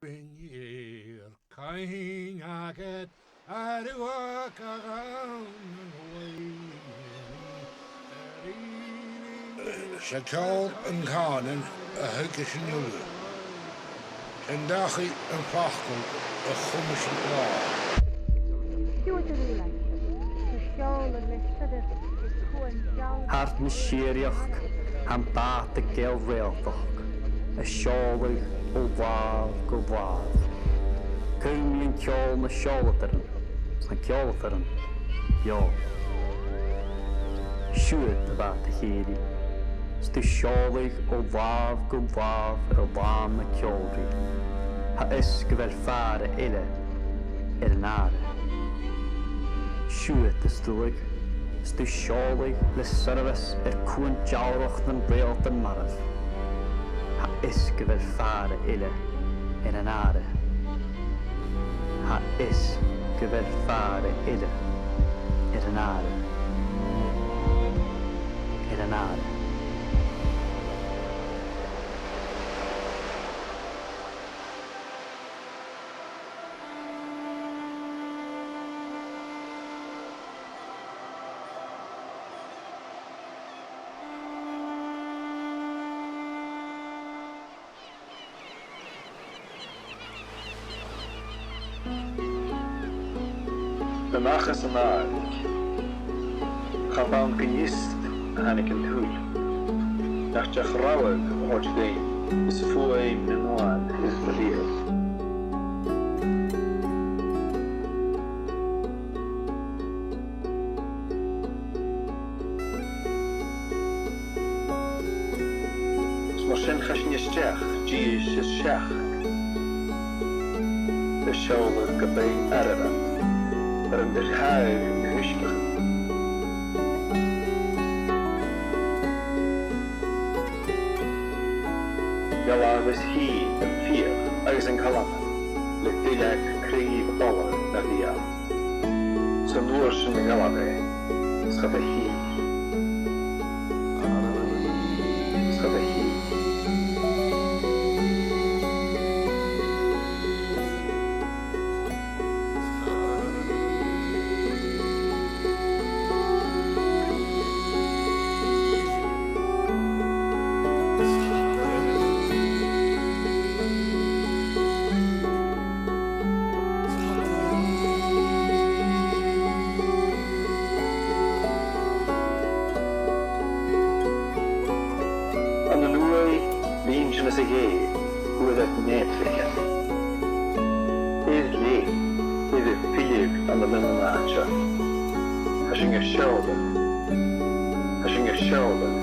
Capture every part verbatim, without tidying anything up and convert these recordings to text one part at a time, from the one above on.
Bheir cuimhne agad ar uaigh a ghabh an uaigh. 'S e ceòl an cànain a thuigeas an Uladh. 'S e an dachaigh am facal a chumas an clàr. Siuthad a Rùlain, 's tu seòladh le soirbheas is cuan dealbh. Thar na sìorraidheachd, tha am bàta-gaoil Reultach a' seòladh o làmh gu làmh. Cuimhnich an ceòl na seòladairean, na ceòladairean beò. Siuthad, a bhàta-chèilidh, 's tu seòladh o làmh gu làmh air làmh na ceòlraidh. Tha fhios gu bheil fàire eile air an àire. Siuthad, a Stùlach, 's tu seòladh le soirbheas air cuan dealrach nan reultan marbh. Tha fhios gu bheil fàire eile air an àire. Tha fhios gu bheil fàire eile air an àire. Air an àire. A-mach às an àird, cha b' ann gun fhiosta a thàinig an tuil, ach deagh rabhadh a thoirt dhuinn is fuaim nan uan is bhliadhna. 'S mar sin chaidh sinn a-steach, dithis is seachd, a' seòladh gu Beinn Ararat, air an do chaill na h-uisgeachan. Dhealbh is shìth am fiadh agus an calann, le duilleag craobh ola na bhiadh. 'S an uair sin a dh'fhalbh e, 's cha do shìth. 'S cha do shìth. Ann an uaigh, bhithinn-sa 's e, fhuair iad nèatraichean. Air leth, air am filleadh ann an aon àite. Tha sinn a' seòladh, tha sinn a' seòladh,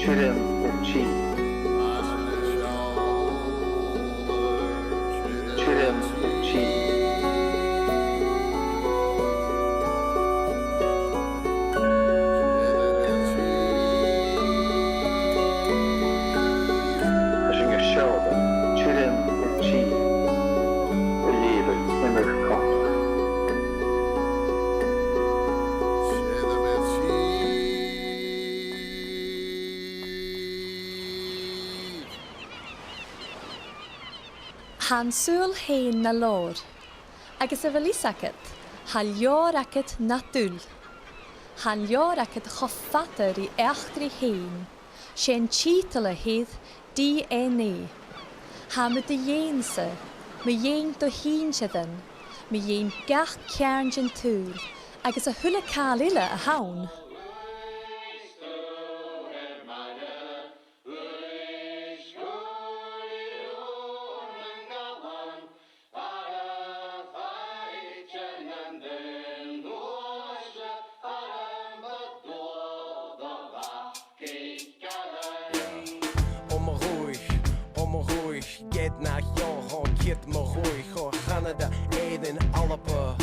tioram air tìr. Tioram air tìr. Tha sinn a' seòladh tioram air tìr, a' leughadh iomadh còmhradh. Tha an saoghal fhèin na leabhar, agus a bheil fhios agad, tha leabhar agad nad fhuil. Tha an leabhar agad cho fada ri eachdraidh fhèin, 's e an tiotal a th' air D N A. Tha mu do dheidhinn-sa, mu dheidhinn do shinnsirean, mu dheidhinn gach ceàrn den t-saoghal, agus a h-uile càil eile a th' ann. O mo dhùthaich, o mo dhùthaich, ged nach eil dhomh cead mo dhùthaich, o Chanada, Èirinn, Alba,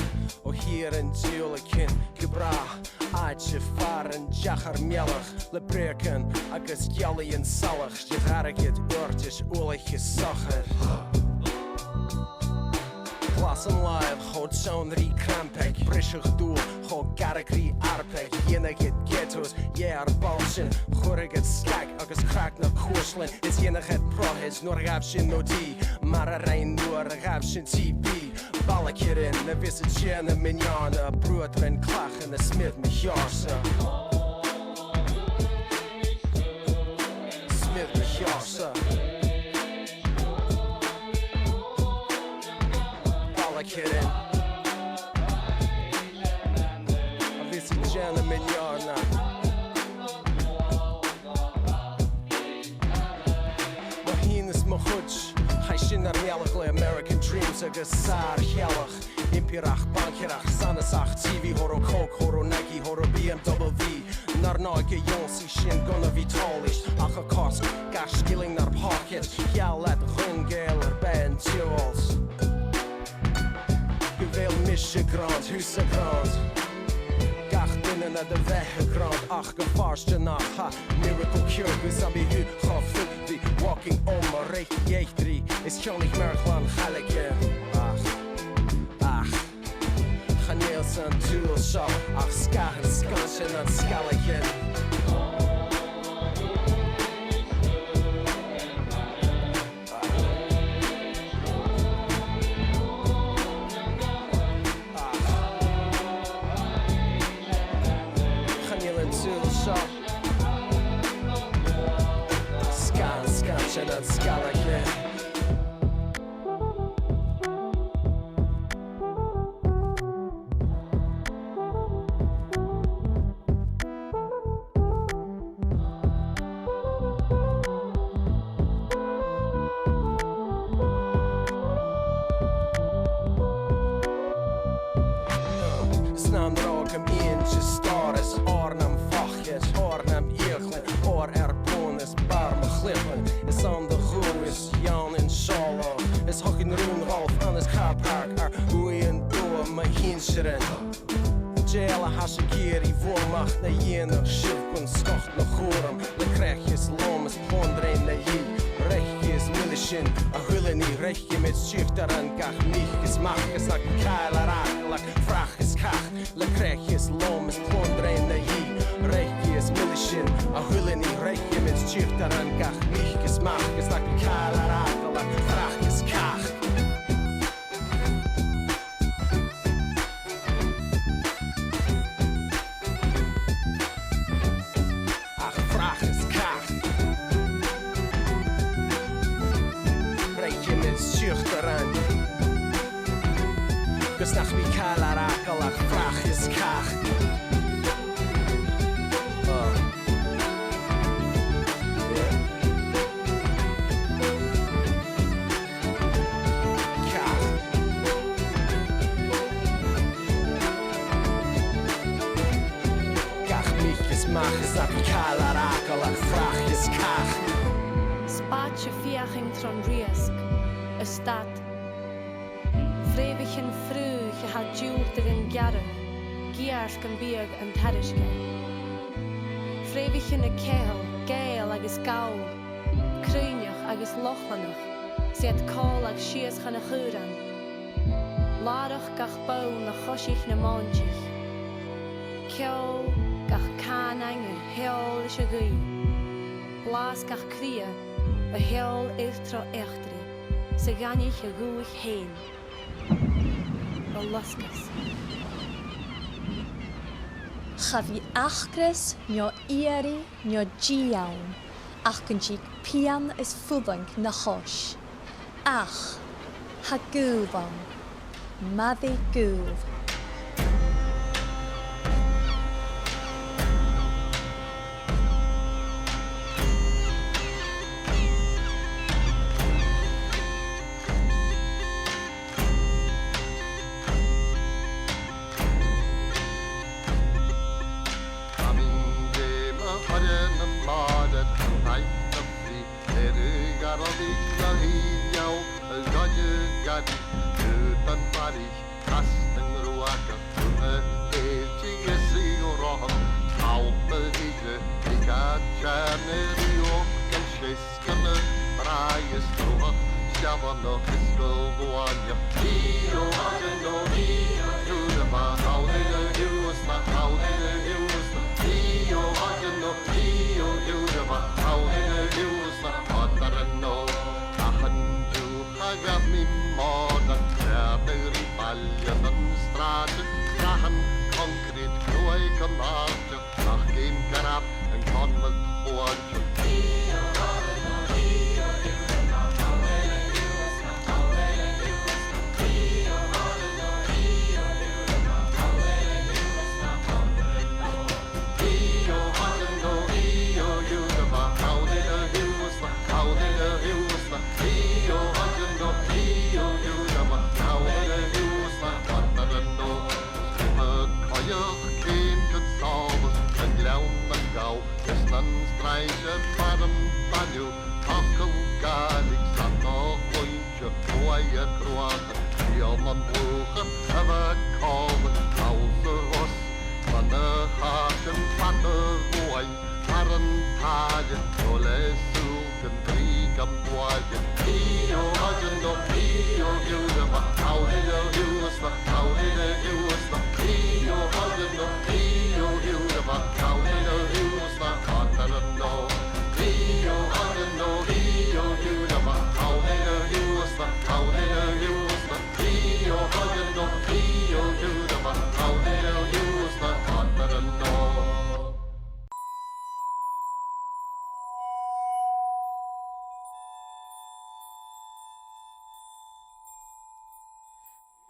o Chiarraí, Diùlachan, gu bràth, àite far an deach ar mealladh le breugan agus geallaidhean salach de dh'airgead, uirlis, uallach is sochair. Glas an làir cho teann ri crampaig, briseadh dùil cho garg ri arpaig, dhèanadh iad ghettos, dh'fhear ball sin, chuireadh iad sgag agus craic na cuairtean, is dhèanadh iad protest nuair a ghabh sin no dì. Mar a rinn nuair a ghabh sinn T B. Ballacharron, a bhios a' dèanamh mionaidean, bruadair clachan, a Smith mo sheòrsa. Smith mo sheòrsa. Ballacharron, a bhios a' dèanamh mionaidean. Mo shinn is mo chuid, chaidh sinn air mealladh le American Dreams agus sàr-shealladh. Impire Bancarach, Sanasach, T V, Horo Coke, Horo Nike, Horo B M W. Nar n-òige ionnsaigh sinn gun a bhith tòiseachadh, ach a' cosg gach sgillinn nar pocket, sheall iad dhuinn gu bheil ar beatha an t-siubhal. Gu bheil mise grant, thusa grant. Gach duine nad bheatha grant, ach gu fortanach, tha miracle cure gus am bi thu cho fit, bidh walking on mo reic eachdraidh. Is cheannaich Mearachd Ghleann Chailligin. Ach, ach, chan eil san t-saoghal seo ach sgàthan, sgàthan nan sgeulachdan. Chan eil an t-saoghal seo. Sgan, sgan, sin an sgeulachd. Is nan ròg am bithinn-sa stòras, oir nam facal, oir nam fhiaclan, oir air bun is bar mo chlipean. Is ann do ghuth is dheann an seòladh, is thogainn rùn-ghàlf ann an car park air uaigh an dubha mo shinnsirean. Dè eile a tha sibh ag iarraidh bhuamach na dhèanadh sibh gun sgocht na chùram, le creach is lom is plundran na dhìth. Reic is milleadh sinn a h-uile nì, reic gum bi sinn a' tighinn gach mìos, is mach is nach bi càil ar fhàgail ach frach is cach. Le creach is lom is plundran na dhìth. Reic is milleadh sinn a h-uile nì, reic gum bi sinn a' tighinn gach mìos, is mach is nach bi càil ar fhàgail ach frach is cach. Ach frach is cach. Reic gum bi sinn a' tighinn. Gus nach bi càil ar fhàgail ach frach is cach. Oh. Yeah. Cach. Gach mìos is mach is nach bi càil ar fhàgail ach frach is cach. Spàite feuchainn tron riasg, a stad. Freumhaichean fraoich a tha diùltadh an gearradh, geàrd gum biodh an tairisgeul. Freumhaichean a' ceangal Gàidheal agus Gall, cruithneach agus Lochlannach, 's iad còmhla sìos chun a' chaorain. Làrach gach bonn a choisich na mòintich. Ceòl gach cànain a sheòl ris a' ghaoith. Blàths gach cridhe a sheòl air tro eachdraidh, 's a dh'aithnich a dhùthaich fhèin. A losgas. Cha bhi acras no iarraidh no dìth ann, ach gun tig pian is fulang na chois. Ach tha gaol ann. Madaidh gaoil. Tha mi an dèidh mo thoirt nam bàrr, an taigh nam bhrìgh, air a' gharbh na h-ìneal, a' ghoid a' ghairm, aodann barraich, cas nan ruadh, a h-èideadh is a' ghrothan, alpa bhìde, i gad teann air a' gheug an seas. Gun a' bhràigh is truagh, steamhanach is gu bhuaineach. Bì o agan o bì, ùr a bha, thall air a hiùsna, thall air a hiùsna. Bì o agan o bì, ùr a bha, thall air a hiùsna. Odair an o, achan dùth a Sìol nan lùchan a bha còmhla, thall sa bhos, mun a' chàirdean fada bhuainn, thar an tàille, no le sùil gun grì gam buaidhe. Tìo hoirean no tìo dhiubh a bha, thall air a' ghiùlan, thall air a' ghiùlan, tìo hoirean no tìo dhiubh a bha, thall air a' ghiùlan, còta an no. Tìo hoirean no tìo dhiubh a bha, thall air a' ghiùlan, thall air a' ghiùlan, tìo hoirean no tìo dhiubh a bha, thall air a' ghiùlan, còta an no.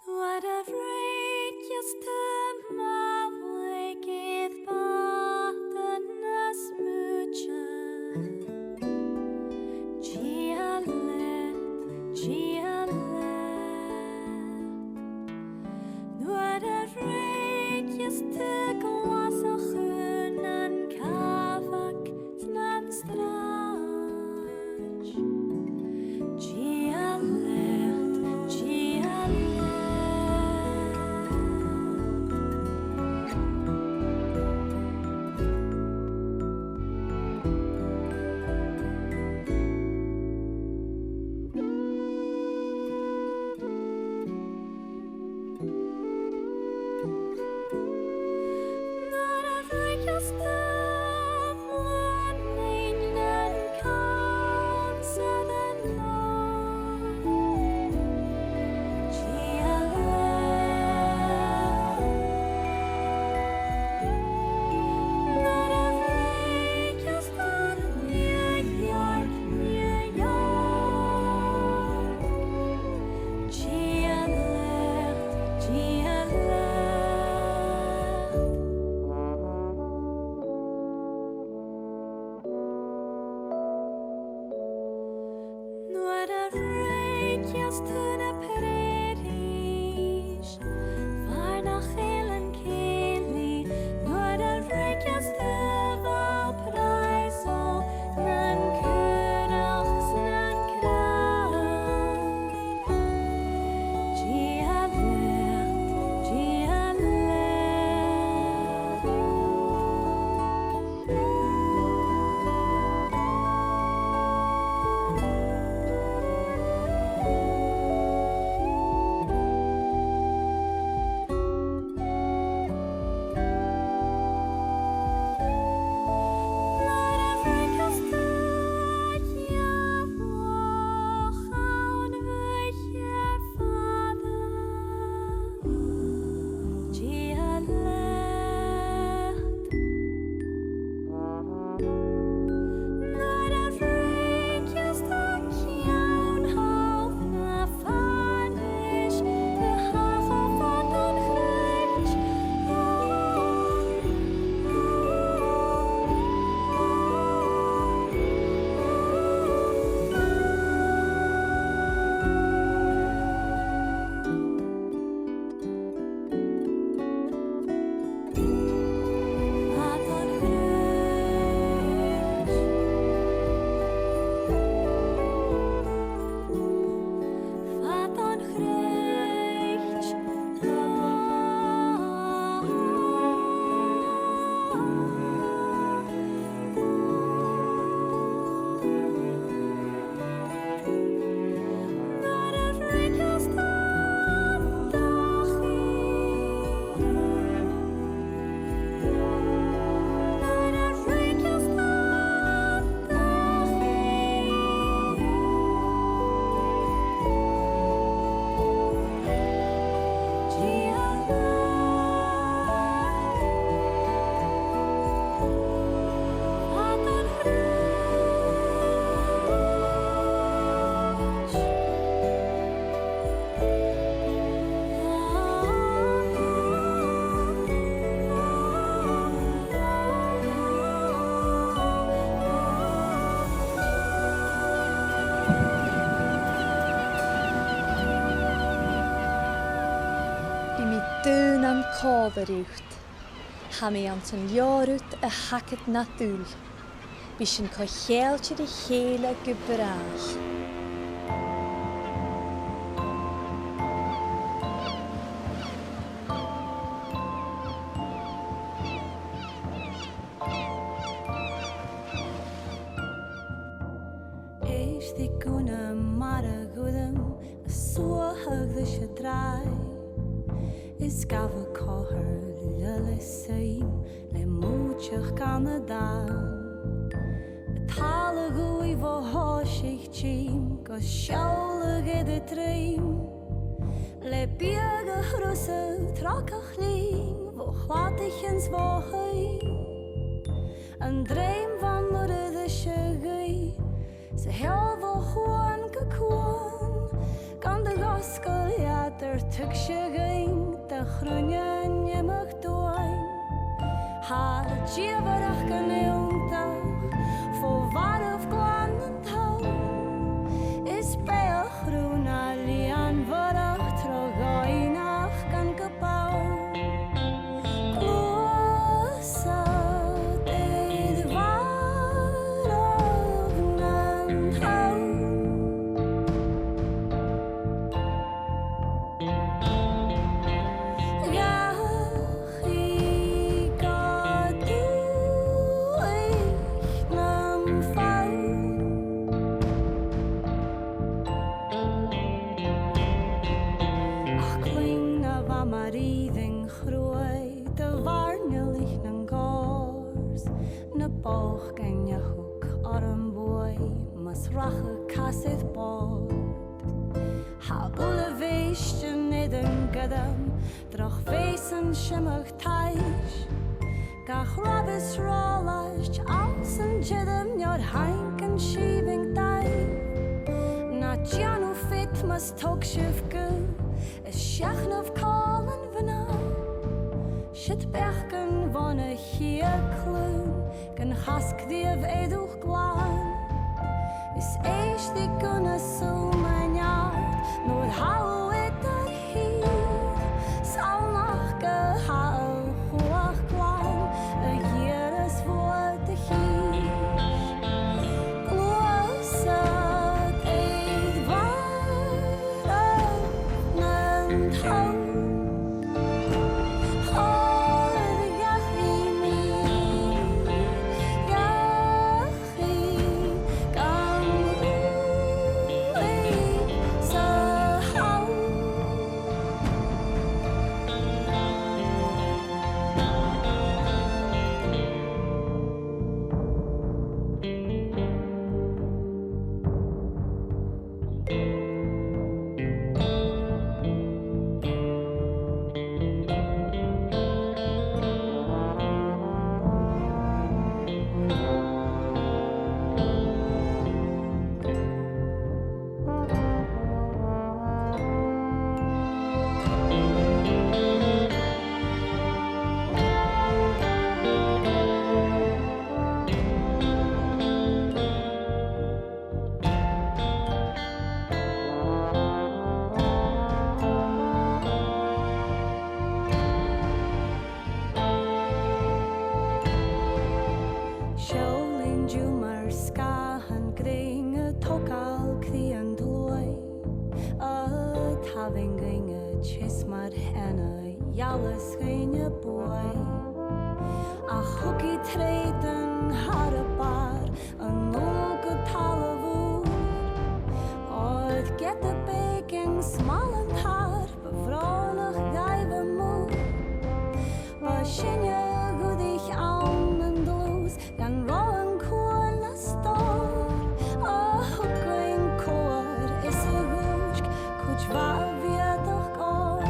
Nuair a bhruicheas tu màl aig bàta na smuaite, Dia leat, Dia leat. Nuair a bhruicheas tu glasach nan cabhaig nan sràid, Dia leat, Dia leat. Dia leat, Dia leat. Nuair a bhruicheas tu na prairies, far nach eil an cèilidh, nuair a bhruicheas tu Valparaiso, nan caorach 's nan cnàmh. Dia leat, Dia leat. Bidh mi daonnan còmhla riut. Tha mi anns an leabhar ud a th' agad nad fhuil. Bidh sinn co-cheangailte ri chèile gu bràth. leis an tràigh. Is gabh a' chothair leis an suim le mùideadh gun a dhàn. A' tàladh ùidh bho thòisich tìm gus seòladh air an druim. Le biadh a' chnuasad tròcair chliù bho chladaichean 's bho shuim. An dream bhon uiread is a ghuidhe, 's a sheòl bho chuan gu cuan, gun do dh'fhosgail iad air tuigse dhuinn de chruinnean iomadh duain. Tha dìomhaireachd gun iontach fo mharbh glan an t-samhraidh, is beathach rùn a lìon bhorach tro dhòigh nach gan gu ball. Gluasad air bharrachd nan tonn. Dhachaigh gu dùthaich nam fonn. Ach cluinn na bha mar ìre chruaidh, do mhairnealaich nan còrr, na bochdainn a thug orm buaidh, mus rachadh cas air bòrd. Tha uile bhèist an air an gairm, droch bheasan simeadh taic. Gach rathad is ròlais anns an tiormaichean, thaing an sìthean daimh. Na dèanaibh fit mus tog sibh gaoth, is seachnadh còmhlan mhnath. Siud beachdan bhon a' chiad chloinn, gun chas cridhe air do ghlan. Is èistibh gun a' sùil mun neart, nuair tha thu air do thìr. Samhlach gu tha a' chumhachd glan a dh'iarras bhuat a' chìs. Gluasad air bharrachd nan tonn. Thoir dhachaigh mi, dhachaigh gam bhuaidh sa tholl. Seòl an-diugh mar sgàthan grinn a' togail cridhe an t-sluaigh, a' tabhann dhuinne teas mar theine, ealas dhuinne buaidh. Ach thug i trèigean thar a' bhàrr, an uile gu talamh ùr. Oir ged a b' e gin smalan thar, bu bhrònach dhaibh a' mhuir. Bha sinne a' guidhe ann an dlùth, gan roghainn cuan na stòr. A thug dhuinn comhair is a dhùisg, cuid mhath bheatach gonn.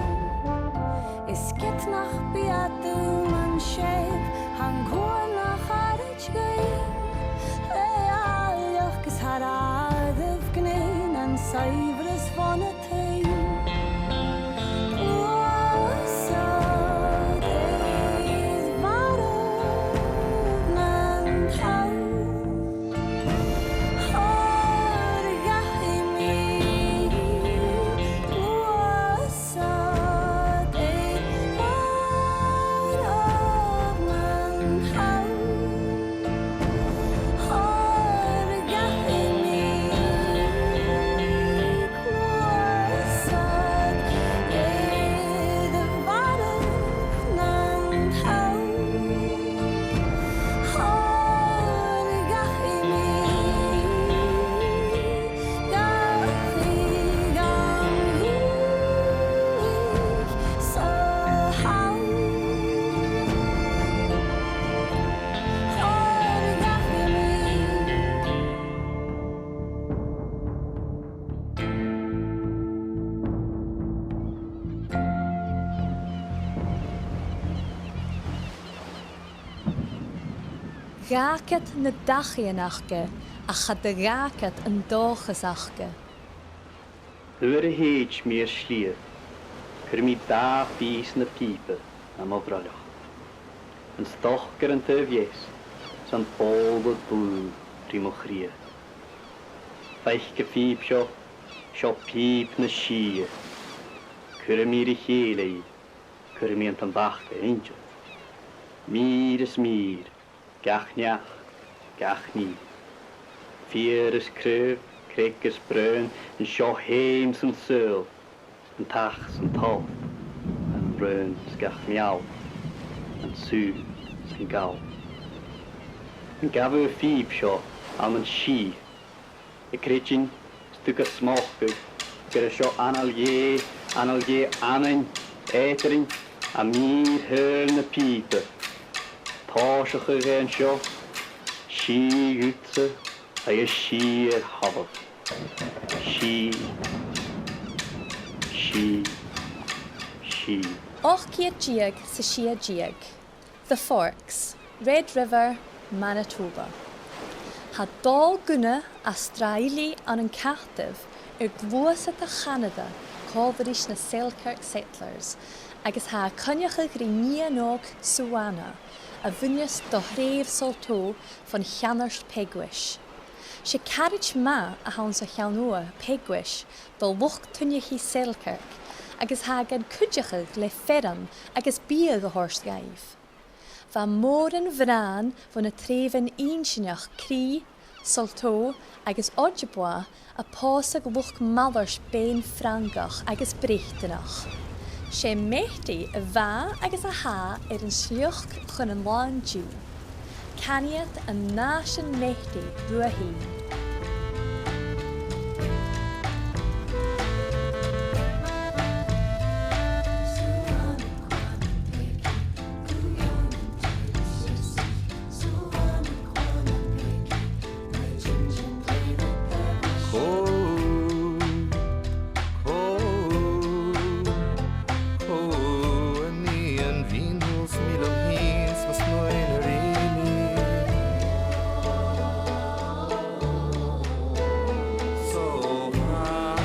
Is ged nach bi thu mun sèimh, tha an cuan a' charaid dhuinn, le àileachd is thar Dh'fhàg iad na dachaighean aca, ach cha do dh'fhàg iad an dòchas aca. Nuair a thèid mi air slighe, cuiridh mi dà phìos na pìoba nam bhroilleach. An stocair an taobh dheas, 's am bobhla dlùth ri mo chridhe. Faic a' phìob seo, seo pìob na sìthe. Cuiridh mi ri chèile i, cuiridh mi an t-am bac innte. Mìr is mìr, gach neach, gach nì. Feur is craobh, creag is braon, an seo fhèin 's an saoghal, an t-each 's an t-olc, an raon 's gach meall, an sùgh 's an gall. An gabh thu a' phìob seo ann an sìth, a' creidsinn, 's tu ga smocadh, gur e seo anail Dhè, anail Dhè anainn, eadarainn, a' mhìr-shaoghail na pìoba. Tòiseachadh e an seo, sìth dhutsa agus sìth air thalamh. Sìth, sìth, sìth. Ochd ceud deug 's a sia deug. The Forks, Red River, Manitoba. Tha dà ghunna Astràilidh ann an Cataibh air gluasad à Chanada còmhla ris na Selkirk settlers, agus tha e a' coinneachadh ri nighean òg Suana, a bhuineas do Shreath Saulteaux fon cheannard Peigwis. 'S e caraid math a th' anns a' cheann-uair, Peigwis, do luchd-tuineachaidh Selkirk, agus tha e gan cuideachadh le fearann agus biadh a thoirt dhaibh. Bha mòran bhràin bho na treubhan inntinneach Cree, Saulteaux agus Ojibwa a' pòsadh luchd-malairt binn Frangach agus Breatannach. 'S e Metis a bha agus a tha air an sliochd chun an latha an-diugh. Canaidh iad an nàisean Metis riutha fhèin. Cò, cò, cò a nì an mhìneachadh 's mil am hìns mas nuair a rinn mi. So, ah,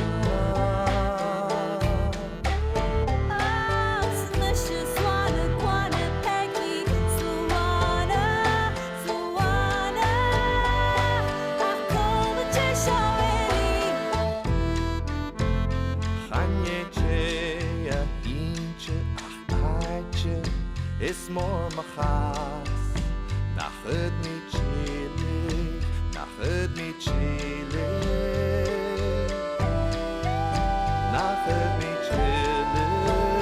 chan e tè a th' innte ach àite, is mòr mo chàs, nach fhaod mi tilleadh, nach fhaod mi tilleadh, nach fhaod mi tilleadh.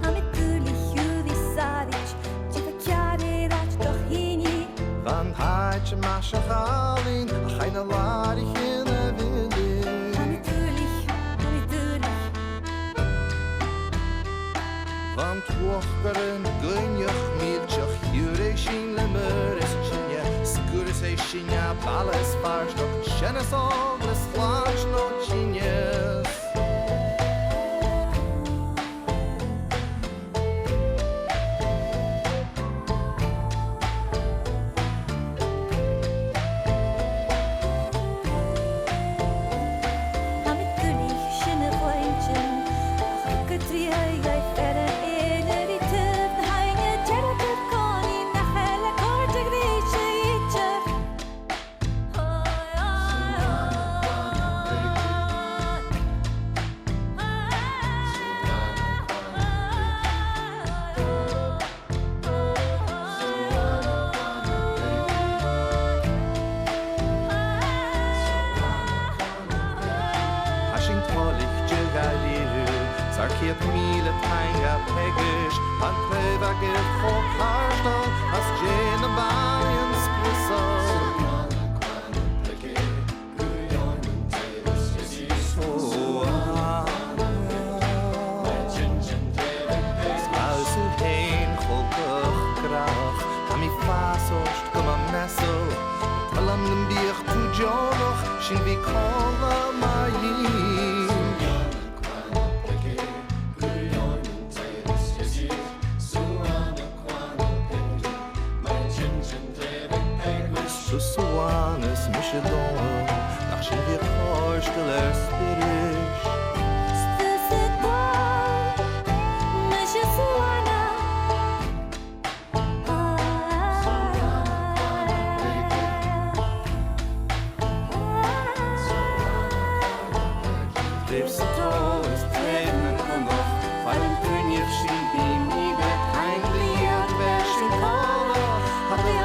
Tha mi duilich, Julie Savage, dè tha ceàrr air ait do chinnidh? Bha an t-àite math seach àlainn, ach chan eil làrach ann a bhith. Tha mi duilich, tha mi duilich. Bha an t-uachdar an goineach mìlteach, thiugainn le meur is tinneas, sguireas e sinne à baile is fàirsteach, sean is òg, le slàint no tinneas. Tha mi duilich sin a chluinntinn, ach gu tric a gheibh fear eile ri taobh na h-aibhne dearg air còmhnaidh nach eil a' còrdadh ris idir. Tha sinn toilichte dha-rìribh, 's ar ceud mìle taing dha Peigwis, an taobh agaibh cho càirdeil às dèidh nam bàillidhean sgriosail. Is bha thusa fhèin cho gach gràdh, tha mi a' fàs ort gu math measail. Tha làn nam biadh tu deònach, sinn a bhith còmhla mar Sin dòigh nach sinn bhith còrdadh le spiris. Is tusa dòigh, mise Suana. Ribh sa tròg is treun an cunnach, far an tuineach sinn bidh mi bheag, cain bliadhna bheir sinn còmhla, tha mi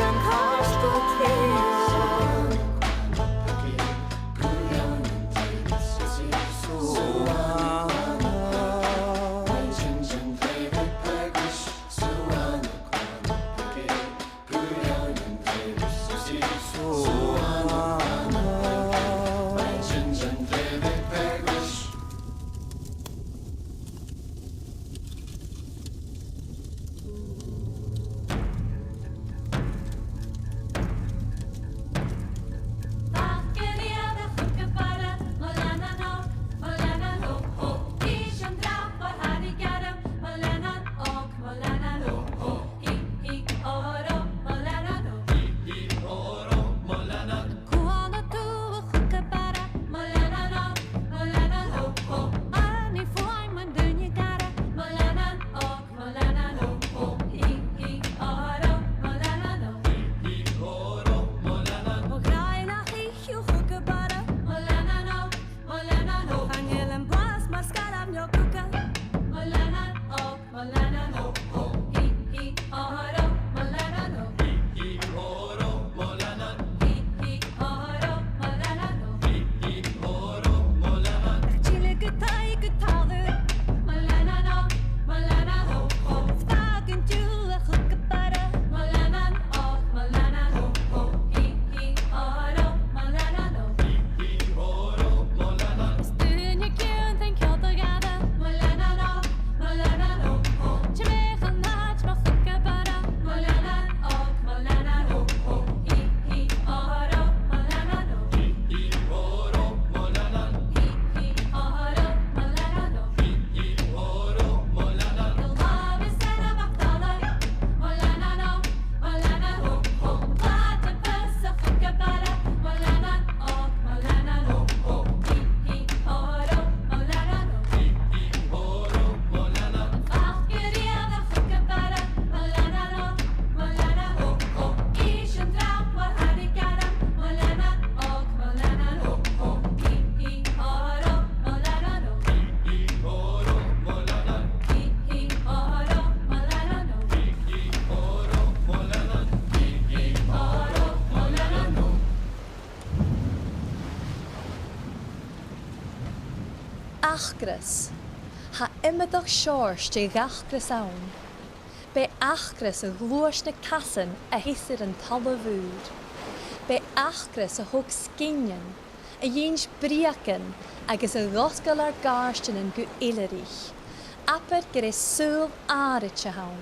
an cairt go tìr. Acras. Tha iomadach seòrsa de dh'acras ann. Beidh acras a ghluais na casan a sheas air an talamh ùr. Beidh acras a thog sgilean, a dh'inns breugan agus a dh'fhosgail ar gàirdeanan gu eilthirich. Abair gur e saoghal àraid a th' ann.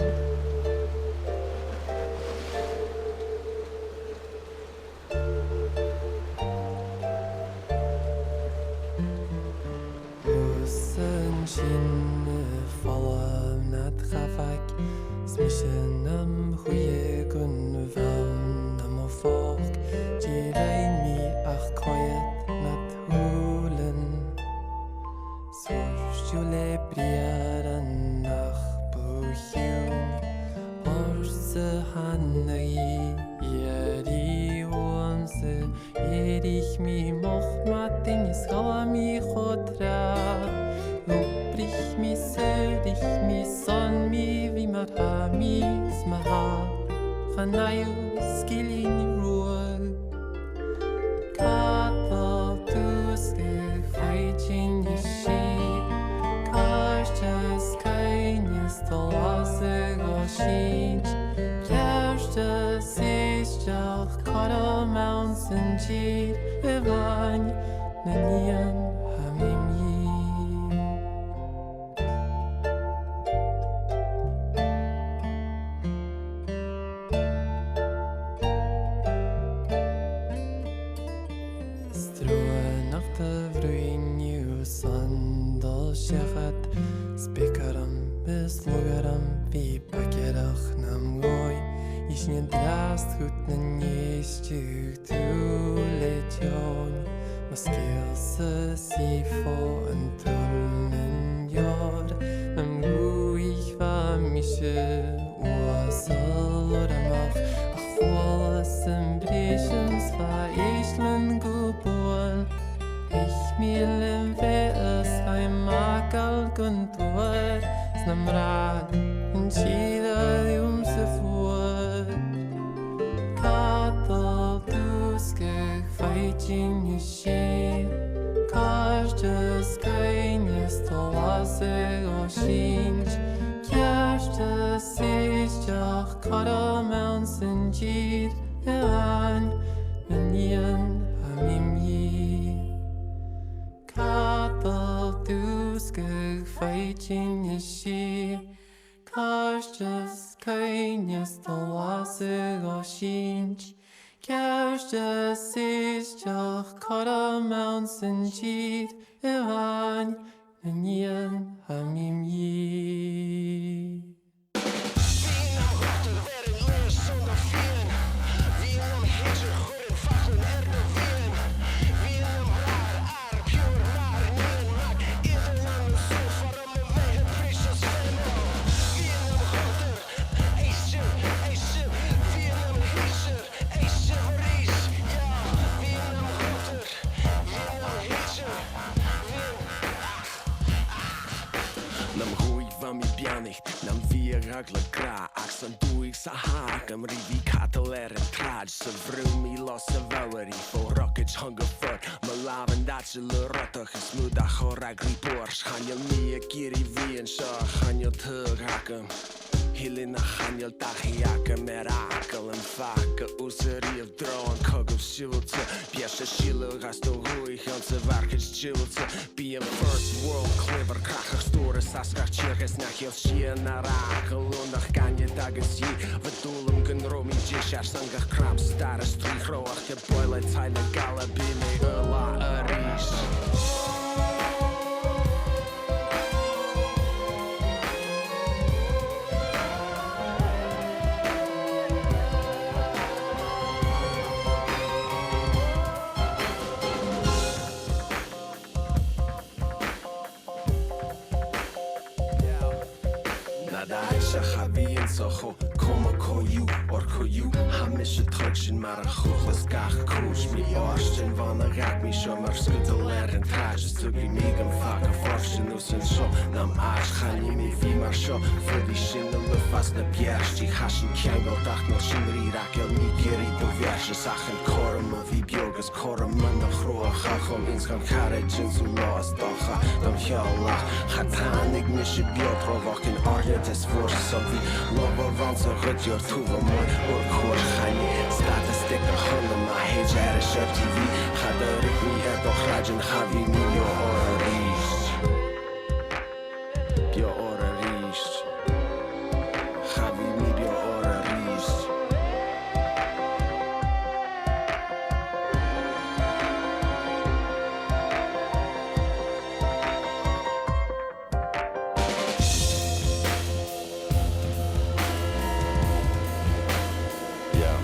Lusan sin a' falbh nad chabhaig, 's mise nam shuidhe gun bhonn nam fòc, dè rinn mi ach coimhead nad shùilean. Suairc thu le briathran nach bu chiùin, oir 's ann a thàinig i, dh'iarr i uamsa, dh'èirich mi moch madainn is dh'fhalbh mi cho tràth. Lubraich mi, saoraich mi, shon mi, bhith mar a tha mi 's ma tha, chan fhaigh thu sgillinn ruadh. Cadal dùsgadh faighinn is sìth, cairteas caoineas dol às a dhòigh sìnt, ceartas èisteachd cothrom anns an tìr a-mhàin, na nithean tha mi a dhìth. Struan nach do bhruidhinn thu 's ann dol seachad, 's beag orm is lugha orm bhith bagairich nam dhòigh, i Sin an-dràsta chun an èisteadh tu le deòin, mas ciall-sa 's i fo an tuil nan leòr, nam dhùthaich bha mise uasal ormach, ach chuala sam briseadh 's bha èislean gu buan. Ith mi lem bheathas fhaighinn m' fhàgail gun tuar, 's nam ràdh an tìr a dh'ionnsaigh fuar. Cadal dùsgadh faighinn is sìth, cairteas caoineas dol às a dhòigh sìnt, ceartas èisteachd cothrom anns an tìr a-mhàin, na nithean a tha mi a-mach. Cadal dùsgadh faighinn is sìth, cairteas caoineas dol às a dhòigh sìnt, ceartas èisteachd cothrom anns an tìr a-mhàin, na nithean a tha mi a-mach. Nam dhùthaich bha mi beannaich, nam bhiodh eagal gràdh, ach san dùthaich sa tha agam ri bhith cadal air an t-sràid, 's a bhrùth mi leis a' bhogha-rìgh, fo rocaid thug a fur, mo làmhan daite le rotach, is mud a chorraig ri buairt, chan eil mi ag iarraidh bhith an seo, chan eil taghadh agam. Thilleadh na chan eil dachaigh agam air fhàgail, am faca thusa riamh dròin cogaidh siubhailte, bidh sibh a' sileadh às do dhùthaich anns a' mharcaid stiubhailte, bidh am first world clever crachadh stòras às gach tìr, 's nach eil sìon nar fhàgail annach gainnead agus dhìth, bha dùil agam gun robh mi deiseil airson gach cnap stair is trì chrodh, ach ge b' e le taigh na Gàidheal bidh mi uile a-rithist. Nad àite cha bhithinn-sa cho coma co-dhiù, oir co-dhiù, tha mise a' tuigsinn mar a chualas gach cùis. Mi fhèin bhon a dh'fhàg mi seo mar sgudal air an t-sràid, is tuigidh mi gum faca fortanach an seo nam àite, chan eil mi a' bhith mar seo, fuirich sinn uile fàs na beartaich, tha sinn ceangailte ach nach eil sinn ri ràdh, chan eil mi ag iarraidh do bheartas ach an cothrom a bhith beò agus cothrom mun a' chruthachadh, chum ins gun charaid ins an là is dòcha dom cheòl ach cha tàinig mise beò tro bhochdainn àraid is fuair sinn lobhadh anns a' ghoidear taobh a-muigh ur cuairt. Chan e statistic a th' annam, ma thèid aithris air T V, cha do ruig mi air do chraidean, cha bhi mi beò oirre a-rithist. Beò oirre a-rithist. Cha bhi mi beò oirre a-rithist. Yeah.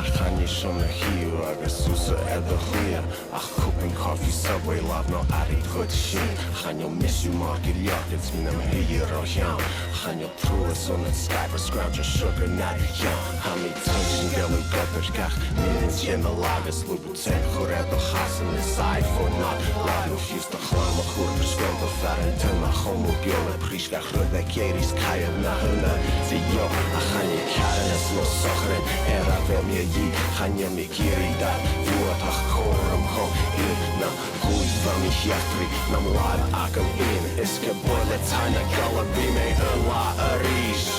Ach chan e seo mo chidhe agus thusa air do chridhe. Ach cupan cofaidh Subway, làmh no airidh dhut fhèin. Chan eil mise mar gu leòr, ged 's mi nam shuidhe ro shean. Chan eil truas ann an sgath, screamh de sugar nad cheann. Tha mi a' tuigsinn gu bheil thu ag obair gach mionaid dhen latha agus lùb-teann a chur air do chasan is iPhone nad làimh, no fiù 's do chlann a chur gu sgoil, do phàrantan ma chomb thu beò le prìs gach rud aig èirigh 's cailleadh na h-aonar de dheò. Ach chan e ceàrnaidhean no sochairean air a bheil mi a dhìth, chan eil mi ag iarraidh dad bhuat ach cothrom dhomh fhìn. Nam dhùthaich bha mi a' teachd ri nam làmhan agam fhìn, is ge b' e le taigh na Gàidheal bidh mi uile a-rithist.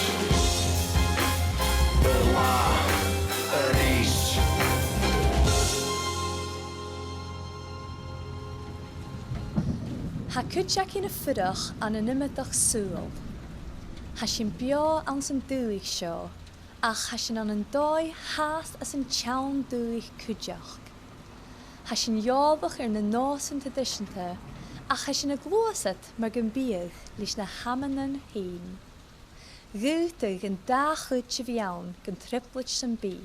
Uile a-rithist. Tha cuid againn a' fuireach ann an iomadach saoghal. Tha sinn beò anns an dùthaich seo, ach tha sinn ann an dòigh fhathast anns an t-seann dùthaich cuideachd. Tha sinn eòlach air na nòsan traidiseanta, ach tha sinn a' gluasad mar gum biodh leis na h-amannan fhèin. Dh'fhaodadh an dà chuid a bhith ann gun trioblaid sam bith.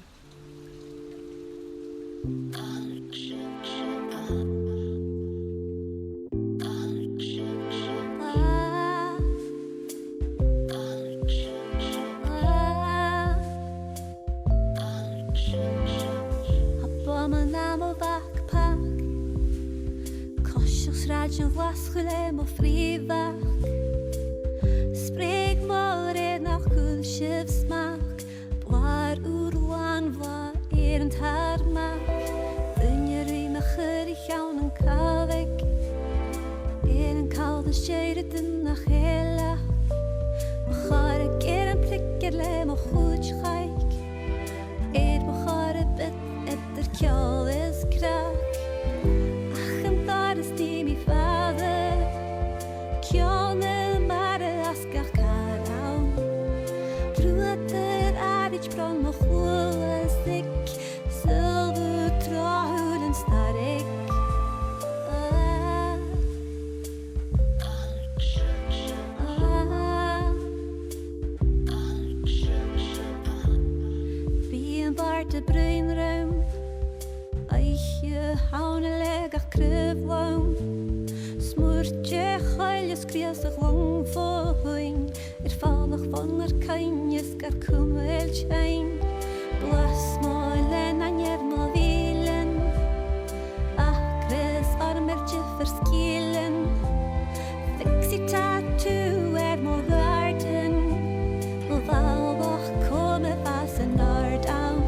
Tha bom nam backpack, coiseachd sràidean Ghlaschu le mo phrìomh mhac. Spreadh mòr air nach cuir sibh smachd, blàr ùr làn bhlàth air an tarmac. Duine ri mo chur a cheann an cabhaig, air an call an seiridin nach eil ach. Mo chorrag air am pligear le mo chuid chaic, air mo chorra bit eadar ceòl is craic. Ach an doras tha mi fada, ceò na mara às gach càr ann. Bruadar àraid bron mo chluas aig, saoil thu tro shùilean staig. Ah. Ah. Bidh am bàrd a' bruidhinn rium, oidhche thall le gach craobh lom. Smùirte a' choille is criosach long fo thuinn, air falach fon ar coinneas gar cumail teinn. Blas mo leannan air mo bhilean, acras orm air diofar sgilean. Fixie tattoo air mo ghàirdean, mo bhalach coma fàs an àird ann.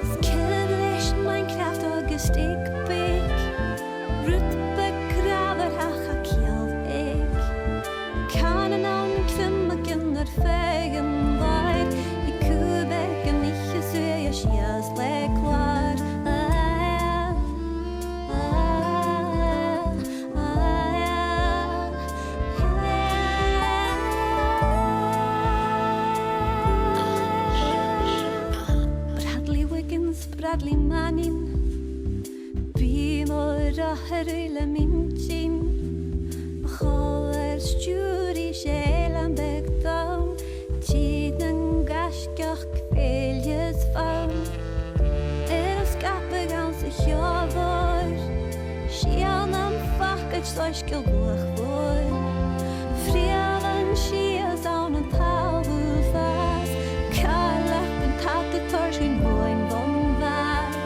Is ciamar leis Minecraft agus Stick Bake, rud beag gràbharthach a' ciall aig. Cànan ann, cruinneachadh air feadh an làir, i cùbagan oidhche suidhe sìos le clàr. Ah, ah, ah, ah. Bradley Wiggins, Bradley Manning, bidh mo rothar uile m' inntinn. Mo chòmhla air stiùiridh, 's e eilean beag donn, tìr nan gaisgeach, fèill is fonn. Air an sgapadh anns a' cheò mhòr, sìon nam phacaid, soisgeul luach mhòr. Freumhan sìos ann an talamh fàs, càrlagan tagtha toirt dhuinn bhuainn bhon bhàs.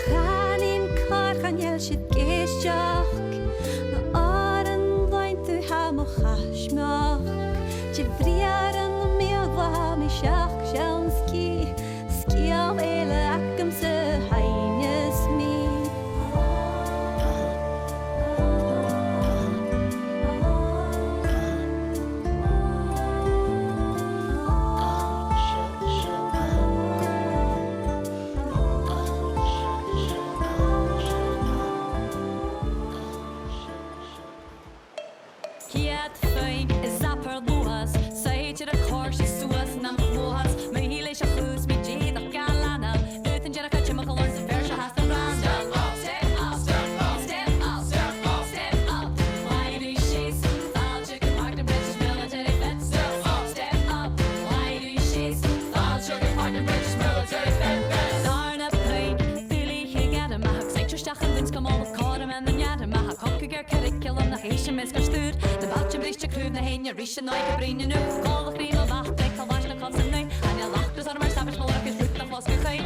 Chan eil càil, chan eil sibh ag èisteachd, na òran bhuainn thu tha mo chaismeachd. De bhriathran mìorbhaileach mi seach seann sgìth, sgeul eile agamsa a sheinneas mi. Ceud phuing is abair luas, saighdear a' còrdadh suas nam chluas, mo shìol is a' chùis mi dìreach ga leanabh, uair an dèidh a' chuid timcheall orm 's am fear seo fhathast a' rànn. Step up, step up, step up, step up, step up. Laigh thu sìos, fàilte gu Parkdale British Military Fitness. Step up, step up, laigh thu sìos, fàilte gu Parkdale British Military Fitness. Dàrna puing, duilich a' ghairm, ach ag saighdear a-steach an lunscoil, còrr a-mhàin an earrach, ach cogadh air curriculum nach èist am measg air stùr, na bailte briste, craobh na h-aibhne, ris an oidhche bruidhinn an-diugh, coltach ri mo mhac, tha e coltach ri na coltach san oidhche, chan eil acras orm air sabailt, mo lorg is rud nach losgadh chaoin.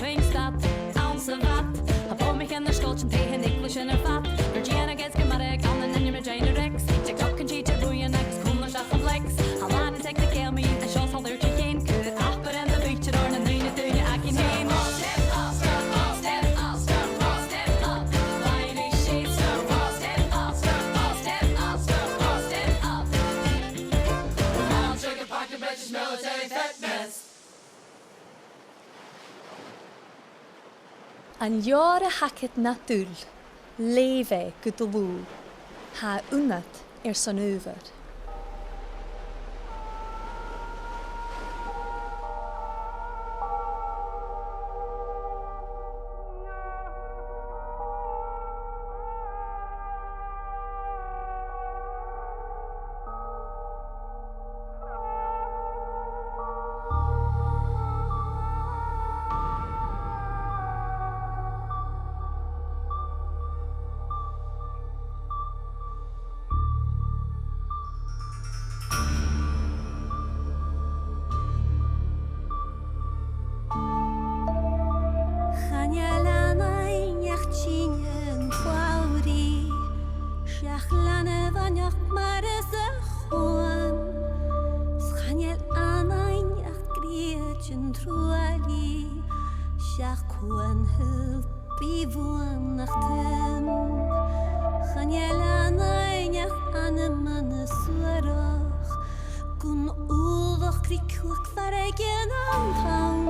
Bring stad, anns a' bhad. Tha bòmaichean air sgoiltean taighean eaglaisean air fad. Gur dèanadh iad gu math ann an ainm Regina Rex. Tig tiocan tìde buidheann agus cùl na seachdain flex. Tha làn is aig na geamaidhean, an seo 's a' leughadh fhèin. Cuir abair an do bhuaitear oirnn an aon duine againn fhèin. Step up, step up, step up, step up. Step up, step up, step up, step up. Step up, step up, step up, step up. Military Fitness. An leabhar a th' agad nad fhuil, leugh e gu dlùth. Tha e annad airson adhbhar. Chan eil ann an each tinn an t-samhraidh, seach leanabh an each mar as a chuan. 'S chan eil ann an each grìodan truaillidh, seach cuan thuil bith bhuannachdan. Chan eil ann an each anam ann an suarach, gun uallach cridhe cuach far aig an àm.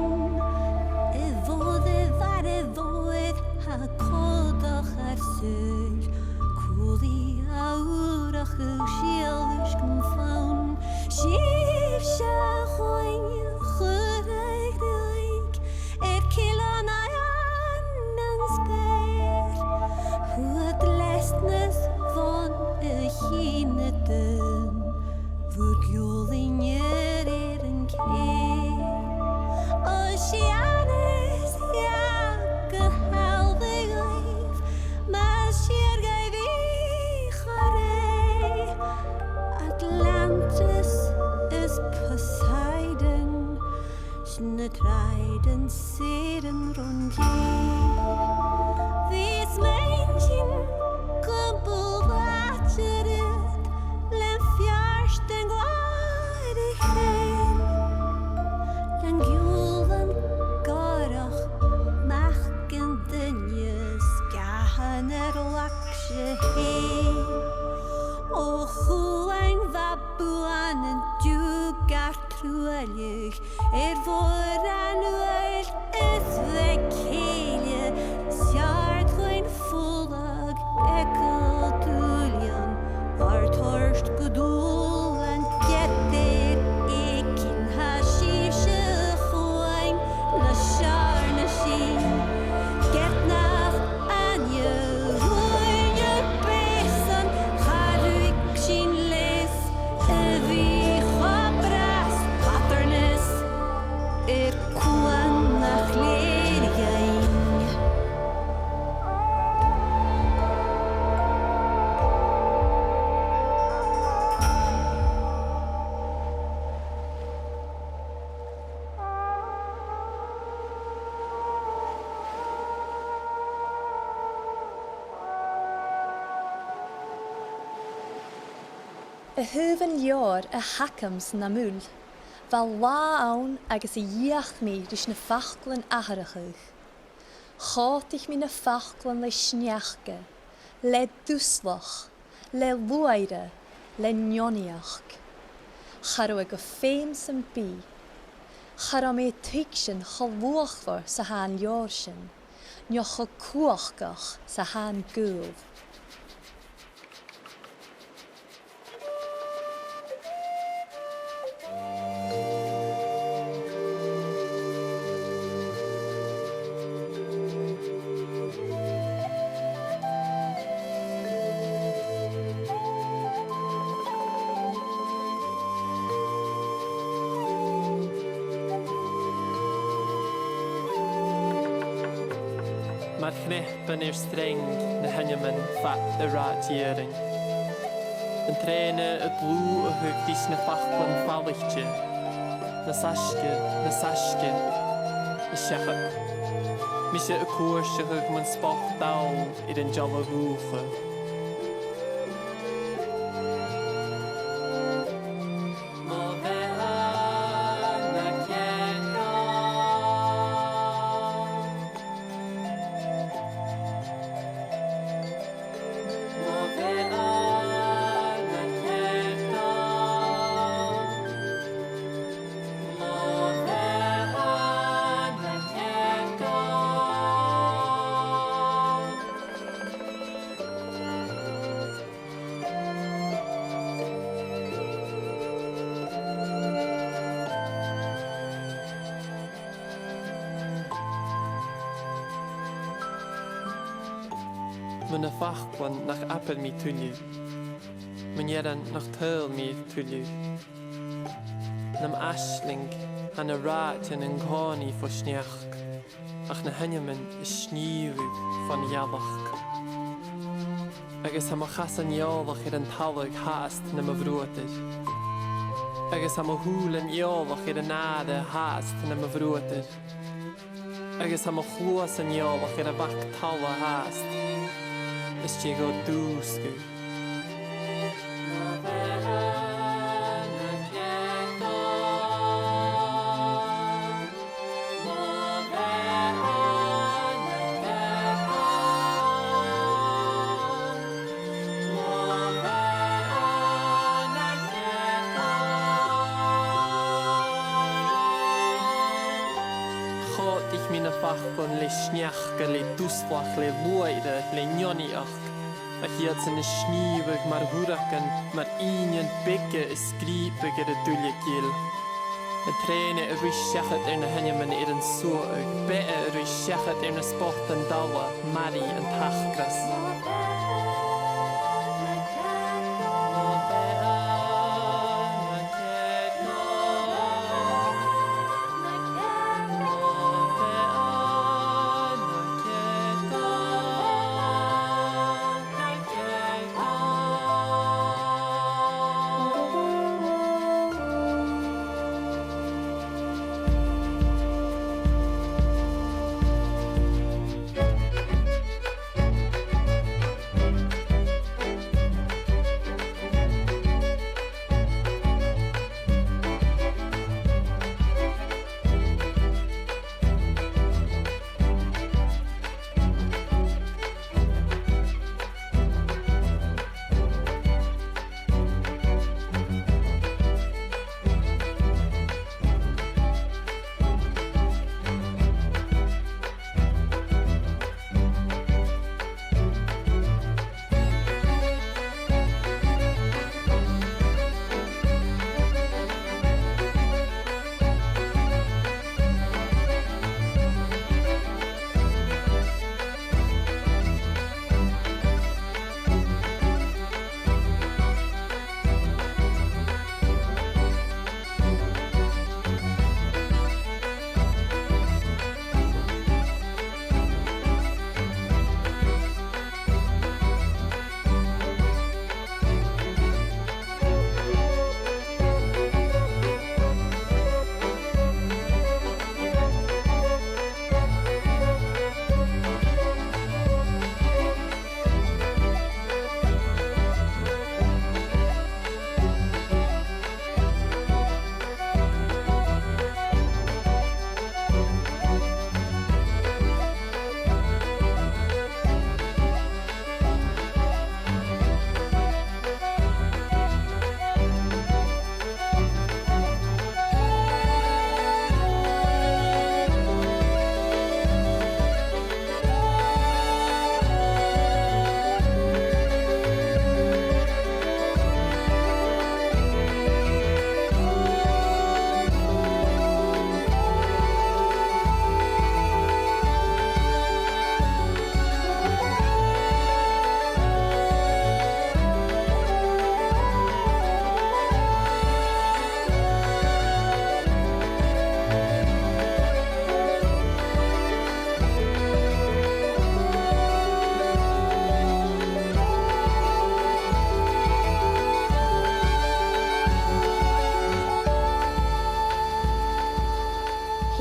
A bhòrd, a bhàrr, a bhòrd, tha còdach ar saoil, cùlaidh a ùrachadh sìolais gum fonn. Sibhse a' chuain a chuir a' ghruaig air cèilean an sgàir. Thuat leasnas bhon a' chinn a' dùn, bhur giùlain air, air an cèill. O Seanais, gheàrr gu h-àill a ghaibh, mas fhìor gum bi cho rèidh. Atlantis is Poseidon, 's na Tridents air an raon-dìr. Bhios m' inntinn gum bu làidir ud lem feart an glòir a chèin, len giùlan gòrach mac an duine, sgàthan air laigse fhèin. O chuain bha buan an diùgair truailleadh, air bhòrd an uair is bha cèile, 's e àrd-chuan fulang eagal dùilean, ar toirt gu dùil an geata air èiginn. Tha sibhse a' chuain nas fheàrr na sinn, ged nach aithne dhuinn ur beasan, cha ruig sinn leas a bhith cho bràth. Patterns air cuan nach lèir A thaobh an leabhair a th' agamsa nam uile, bha latha ann agus a dh'fheuch mi ris na faclan atharrachadh. Chòmhdaich mi na faclan le sneachda, le duslach, le luaidhre, le neoniachd. Cha robh e gu feum sam bith. Cha robh mi a' tuigsinn cho luachmhor 's a tha an leabhar sin, no cho cumhachdach 's a tha an gaol. Mar chneap- pan air sreang na h-ainmean fad an rathaid iarainn. An trèana a' dlùthachadh ris na faclan falaichte. Nas fhaisge, nas fhaisge, is seachad. Mise a' cuairteachadh mun spot dall air an dealbh-dhùthcha. Mu na faclan nach abair mi tuilleadh, mun fhearann nach tadhail mi tuilleadh. Nam aisling tha na rathaidean an-còmhnaidh fo shneachd, ach na h-ainmean a' snìomhadh fon ghealach. Agus tha mo chasan eòlach air an talamh fhathast nam bhruadar. Agus tha mo shùilean eòlach air an adhar fhathast nam bhruadar. Agus tha mo chluasan eòlach air a' mhac-talla fhathast, às dèidh dhomh dùsgadh. Chòmhdaich mi na faclan le sneachda, le duslach, le luaidhre, le neoniachd, ach iadsan a' snìomhadh mar dhorchadan, mar innean beaga a' sgrìobadh air an duilleag ghil. An trèana a' ruith seachad air na h-ainmean air an suathadh, beatha a' ruith seachad air na spotan dalla, maraidh an t-acras.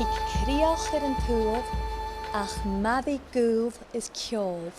Thig crìoch air an t-sùil, ach mairidh gaol is ceòl.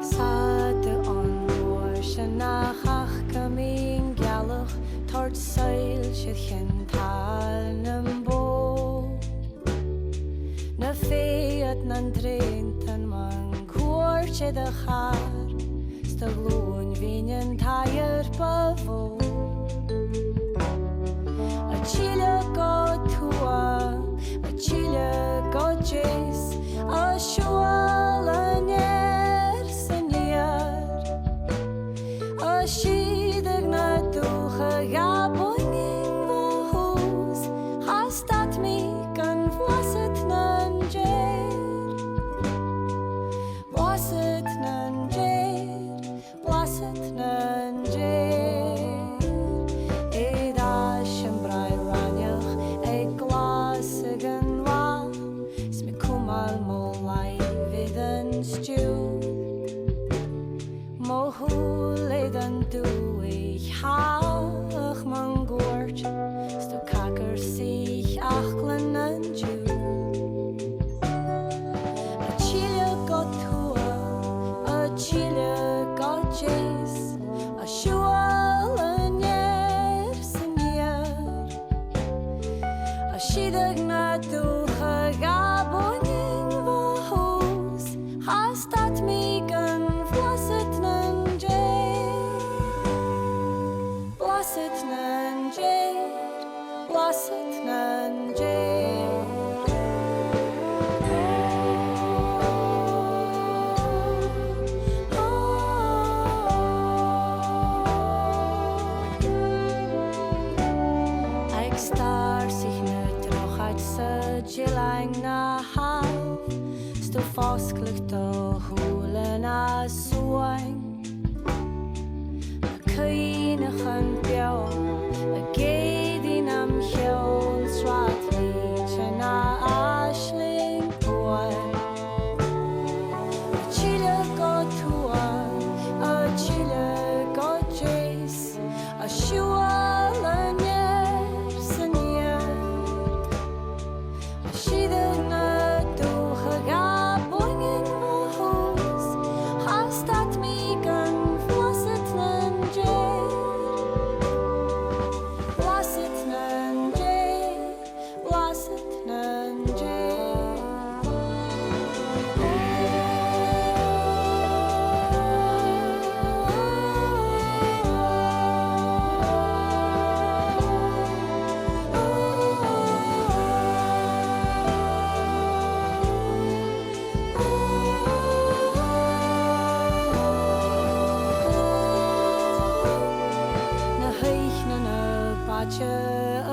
'S fhada on uair sin nach fhaca mi an gealach toirt soillse air chinn tàil nam bò. Na fèidh nan dreantan mun cuairt air a' char, 's do ghlùin bhinn an taigh air bu mhò. A' tilleadh gu tuath, a' tilleadh gu deas, a' siubhal an ear 's an iar. A' sireadh na dùthcha dha buingean bho thùs, cha stad mi gun bhlasad nan deigh. Blasad nan deigh, blasad nan deigh. Air ais am Bràigh Raineach aig glas aig an là, 's mi cumail mo làimh air an stiùir. Mo shùil air an dùthaich, tha e mun cuairt, 's tu cagar suich fhaclan nan diùir. A' tilleadh gu tuath, a' tilleadh gu deas, a' siubhal an ear 's an iar. A' sireadh na dùthcha dha buingean bho thùs, cha stad mi gun bhlasad nan deigh. Blasad nan deigh, blasad nan deigh. Aig stàrsaich na drochaid 's a' dìlean na thalamh, 's tu fosgladh do shùilean a' suain. A' cuimhneachan beò, ag èirigh nam cheann, 's rathad lite na aisling buan. A' tilleadh gu tuath, a' tilleadh gu deas, a' siubhal an ear 's an iar. A' sireadh na dùthcha dha buingean bho thùs, cha stad mi gun bhlasad nan deigh. Blasad nan deigh, blasad nan deigh. Na h-oidhcheannan a b' fhaide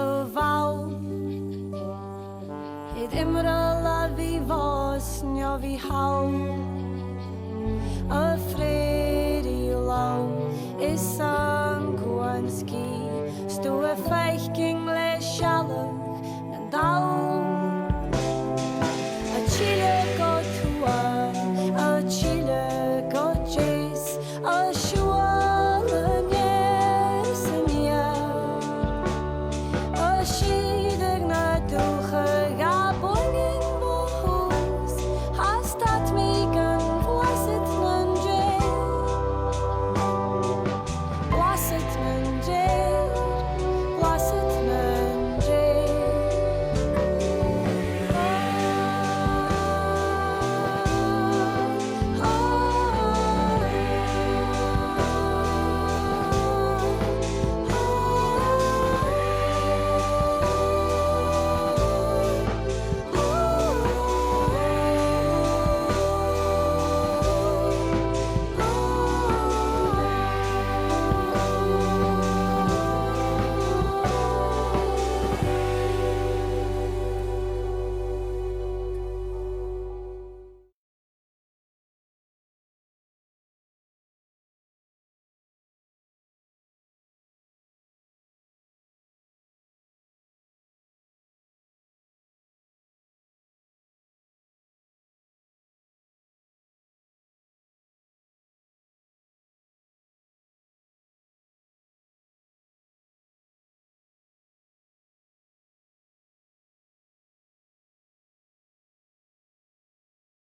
a bh' ann, air iomradh a bhith bòs no bhith thall, a' phrairie lom is an cuan sgìth, 's tu a' faicinn